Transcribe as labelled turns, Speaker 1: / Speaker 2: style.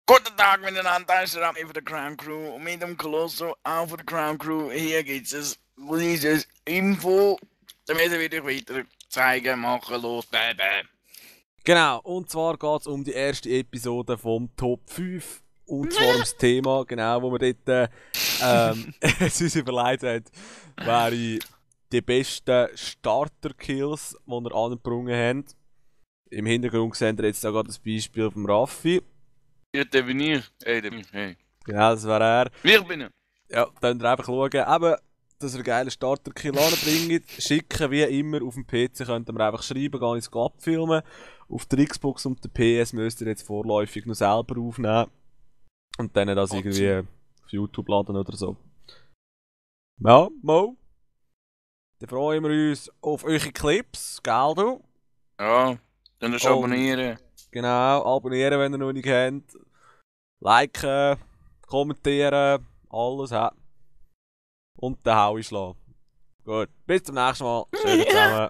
Speaker 1: Guten Tag miteinander, da ist der Rami von der Crown Crew und mit dem Colosso auch von der Crown Crew. Hier gibt es ein kleines Info. Dann müssen wir euch weiter zeigen, machen, los, bäh.
Speaker 2: Genau, und zwar geht es um die erste Episode vom Top 5. Und zwar ums Thema, genau, wo wir dort uns überlegt haben, wäre die besten Starter-Kills, die wir angebrungen haben. Im Hintergrund sehen wir jetzt da gerade das Beispiel vom Raffi.
Speaker 1: Ja, der bin ich. Hey, der bin ich. Hey.
Speaker 2: Genau, das wäre er.
Speaker 1: Wir bin ich.
Speaker 2: Ja, dann ihr einfach schauen. Eben, dass ihr einen geilen Starter-Kill anbringt. Schicken wie immer auf dem PC, könnt ihr mir einfach schreiben, gar nicht abfilmen. Auf der Xbox und der PS müsst ihr jetzt vorläufig noch selber aufnehmen. Und dann das irgendwie auf YouTube laden oder so. Ja, Mo. Dann freuen wir uns auf eure Clips, gell du?
Speaker 1: Ja, dann das
Speaker 2: Und
Speaker 1: abonnieren.
Speaker 2: genau, abonnieren, wenn ihr noch nicht kennt. Liken, kommentieren, alles hat. Und den Hau schlagen. Gut, bis zum nächsten Mal. Tschüss zusammen.